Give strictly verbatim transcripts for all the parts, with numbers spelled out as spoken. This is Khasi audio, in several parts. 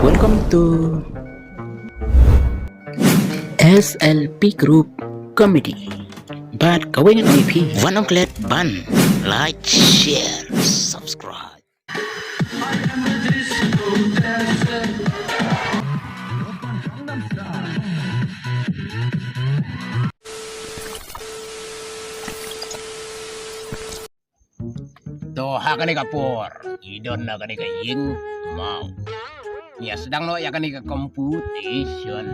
Welcome to S L P Group Comedy. Bad kawei ngan ong ïa phi, wat nym klet ban like, share, subscribe. To ha kane ka por, i don na kane ka ïing maw. Ngi ïa sdang noh ïa kane ka competition.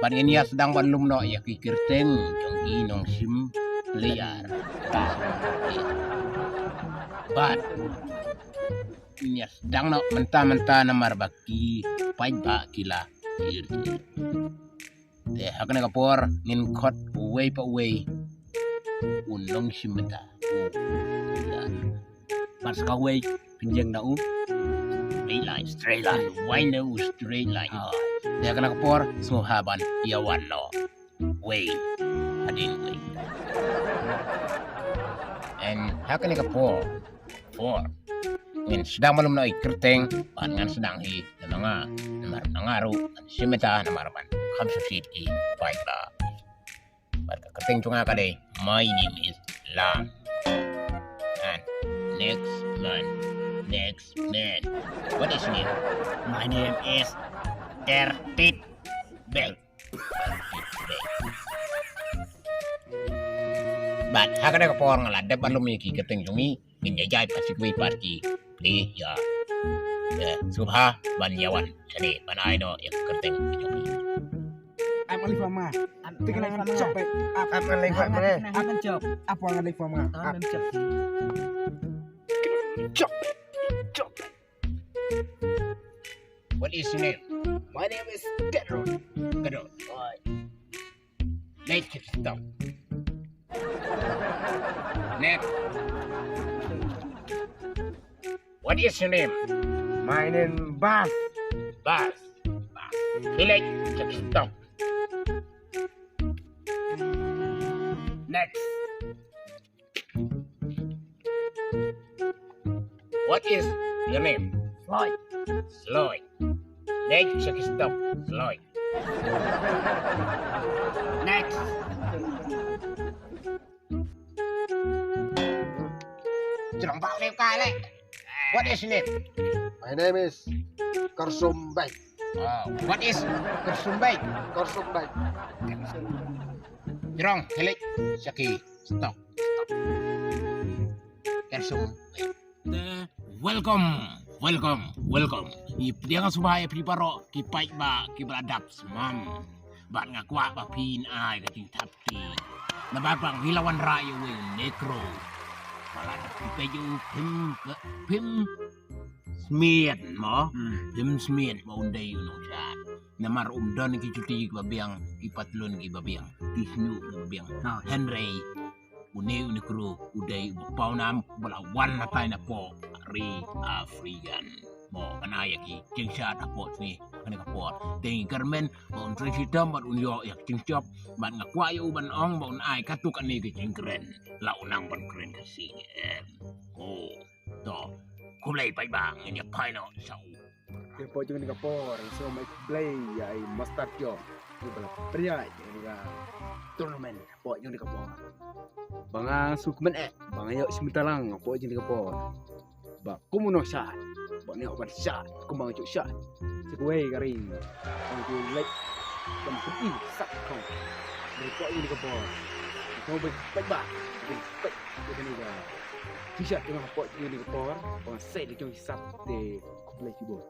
Bad ngin ïa sdang ban lum noh ïa ki kyrteng jong ki nongshim player. Bad ngin ïa sdang noh mynta mynta namar ba ki paidbah ki la kyrteng. Te ha kane ka por ngin khot uwei pa uwei u nongshim bynta. Bad sa kawei pynjeng da u straight line, straight line. Wai ne u straight line. Te ha kane ka por sngewbha ban ïa wan noh wei hadien wei. And ha kane ka por por ngin sdang ban lum noh ïa ki kyrteng bad ngan sdang hi na ma nga. Namar ma nga ruh ngan shim bynta namar ban kham sngewsih ïa ki paidbah. Bad ka kyrteng jong nga ka dei, my name is Lam. And next man, next man. What is your name? My name is Tertit Beng. Bad ha kane ka por nga la dep ban lum ïa ki kyrteng jong ngi. Ngin ïa jai pat sha kiwei pat ki plie ïa. Sngewbha ban ïa wan shane ban ai noh ïa ki kyrteng jong ngi. Ap nga leit pha ma. Ap nga leit pha ma. Ap nga leit pha ma. Ap nga leit pha ma. Ap. Chop. Chop. What is your name? My name is Pedro. Pedro. Oi. Next, stop. Next. What is your name? My name Bas. Bas. Bas. Village, stop. Next. What is your name? Floyd. Floyd. Next, check stop. Floyd. Next. Jrong bak lem kai le. What is your name? My name is Karsum Beng. Oh, what is Karsum Beng? Karsum Beng. Jrong, helik, saki, stop. Karsum Beng. Te, welcome, welcome, welcome. Ngi pdiang sngewbha ïa phi baroh ki paidbah kiba la dap sngewbha. Bad nga kwah ba phin ai ka jingthap kti. Namar ba ngi la wanrah ïa uwei u Negro. Ba la dap kti ïa u, phim, phim smiat mo. Hmm. Phim smiat mo, un dei u nongshad. Namar um don ki juti kiba biang, ki patlun kiba biang, ki shñiuh kiba biang. Ha. Hynrei une u Negro u dei uba pawnam uba la wan hatai napoh ri African. Mo, ban ai ïa ki jingshad hapoh jong ngi ha kane ka por. Te ngi kyrmen ba un trei shitom bad un ïoh ïa ki jingjop, bad nga kwah ïa u ban ong ba un ai katto katne ki jingkren. La u nang ban kren ka C M. Mo. To, khublei paidbah, ngin ïa phai noh sha u. Te hapoh jong kane ka por, sngewbha ban khublei ïa i Master Joe, uba la pynïaid ïa kane ka tournament hapoh jong kane ka por. Ba nga sngewkmen eh ba nga ïoh shim bynta lang hapoh jong kane ka por. Ba kum u nongshad, ba nga ïoh ban shad kumba nga ju shad. Sa kawei ka ri ba nga ju leit ban pyni sap khong hapoh jong kane ka por. Sngewbha ban peit ba, ban peit ïa kane ka T-shirt jong nga hapoh jong kane ka por, ba nga sei da jong ki sap. Te khublei shibun.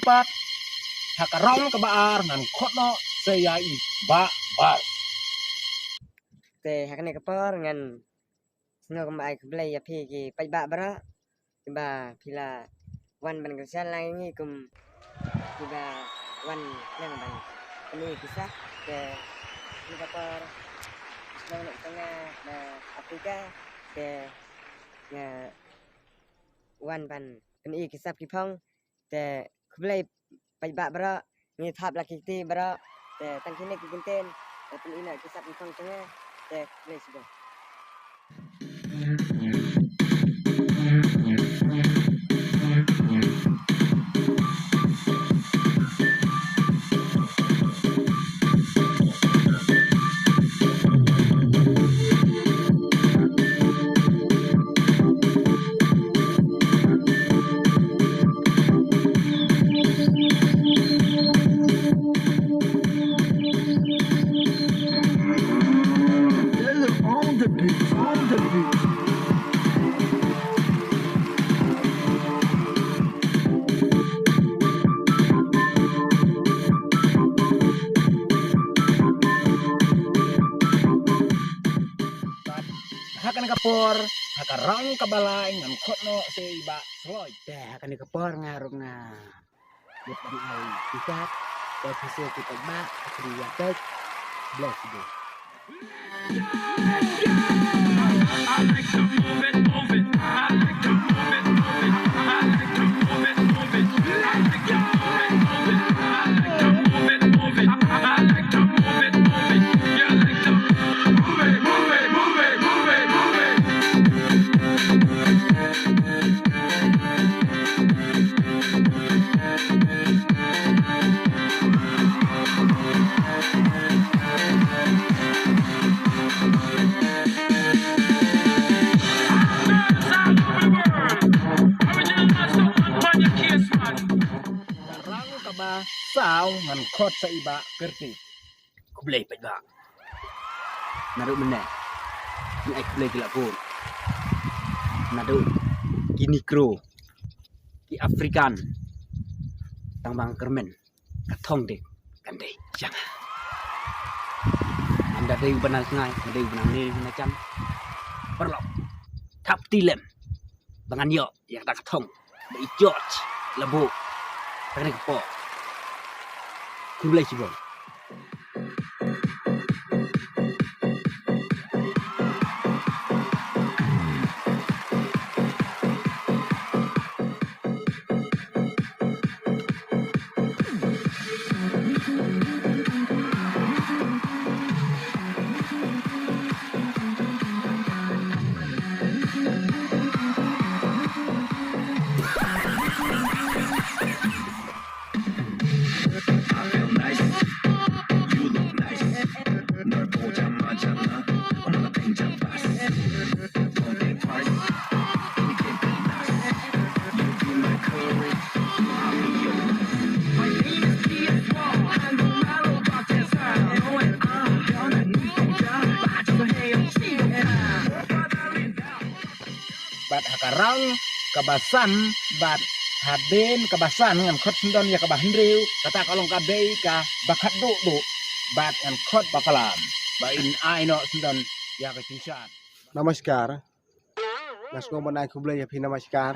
pat ha ka rong kaba ar ngan khot noh sa ïa i Bah Bar. Te ha kane ka por ngan sngewbha ai khublei ïa phi ki paidbah baroh kiba phi la wan ban kyrshan lang ïa ngi kum kiba wan lang ban pyni ki sap. Te kane ka por shnong na tengah na Afrika te nga wan ban pyni ki sap ki phong. Te khublei paidbah baroh, ngi thap la ki kti baroh. Te tang kine ki kyntien, te pyni na ki sap ki phong jong nga. Te khublei shibun. On the beat, on the beat. Ha kane ka por, ha ka rong kaba lai ngan khot noh sa i Bah Sloi. Te ha kane ka por nga ruh nga dep ban ai ki sap, te shisha ki paidbah, ha kane ïa peit, bless you. Ka rong kaba saw ngan khot sa i Bah Kyrti. Khublei paidbah. Naduh mynne ngi ai khublei ki la bun. Naduh ki Negro, ki African, tang ba nga kyrmen ka thong dei kan dei jong nga. Ngam da dei u ba na sngai, ngam dei u ba na ne na jan. Paralok, thap kti lem ba ngan ïoh ïa kata ka thong ba i George la buh ha kane ka por. Khublei shibun. Bad ha ka rong kaba san, bad hadien kaba san ngan khot sngewdon ïa kaba hynriew, kata ka long ka dei kaba khatduh duh, bad ngan khot ba palam ba in ai noh sngewdon ïa ka jingshad. Namaskar. Nga sngewbha ban ai khublei ïa phi, namaskar.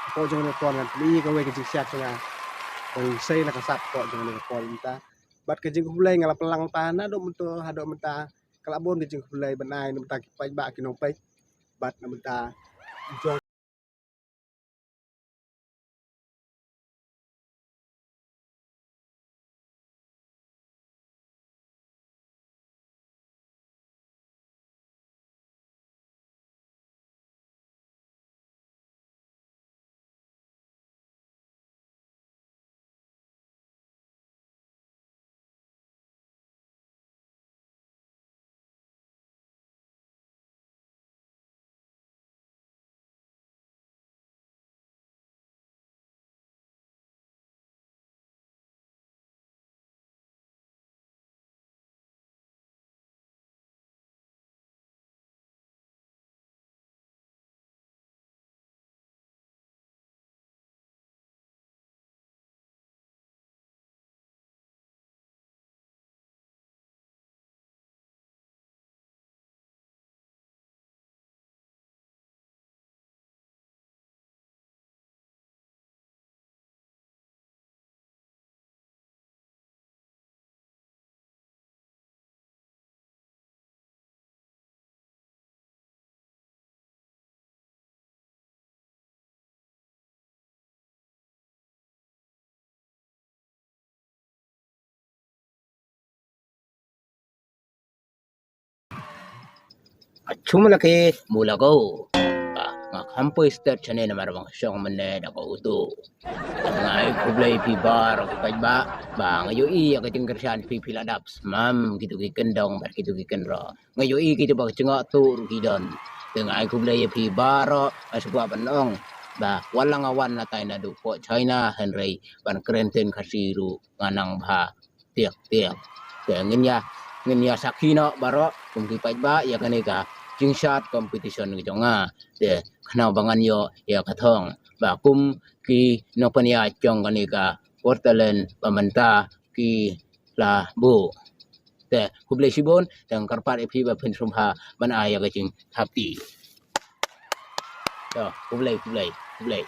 Hapoh jong kane ka por ngan pyni ïa kawei ka jingshad jong nga. Ban sei na ka sap hapoh jong kane ka por mynta. Bad ka jingkhublei nga la pynlang ta naduh mynta haduh mynta. Ka la bun ka jingkhublei ban ai na bynta ki paidbah ki nongpeit. Bad na bynta jong Achum la ke mula ko. Ba nga kham poi stet chane namar bang shong mane da ko utu. Nga ai khublei phi baroh ki paidbah. Ba nga ïohi ïa ka jingkyrshan phi, phi la dap smam kitu ki kyndong bad kitu ki kynroh. Nga ïohi kitu ba ka jingngeit tu ruh ki don. Te nga ai khublei ïa phi baroh, nga sngewbha ban ong ba wat la nga wan natai naduh poh China hynrei ban kren ktien Khasi ruh nga nang bha tiak tiak. Te ngin ïa, ngin ïa sakhi noh baroh kum ki paidbah ïa kane ka jingshad competition ka jong nga. Te khnang ba ngan ïoh ïa ka thong ba kum ki nongpynïaid jong kane ka Portaland ba mynta ki la buh. Te khublei shibun, te nga kyrpad ïa phi ba phin sngewbha ban ai ïa ka jingthap kti. Te khublei, khublei, khublei.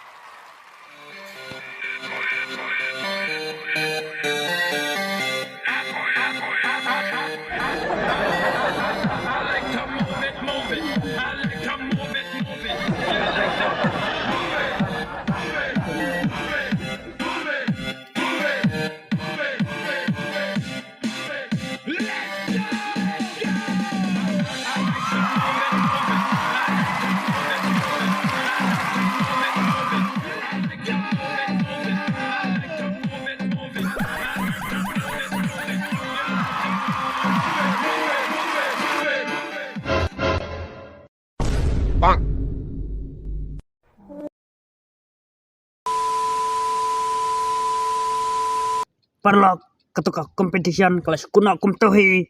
Paralok, kato ka competition ka la shu kut noh kumto hi.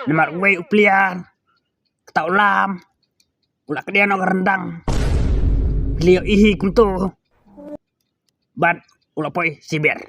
Namar uwei u player, kata u Lam, u la kdiah noh ka ryndang. Phi la ïohi kumto. Bad u la poi shiber.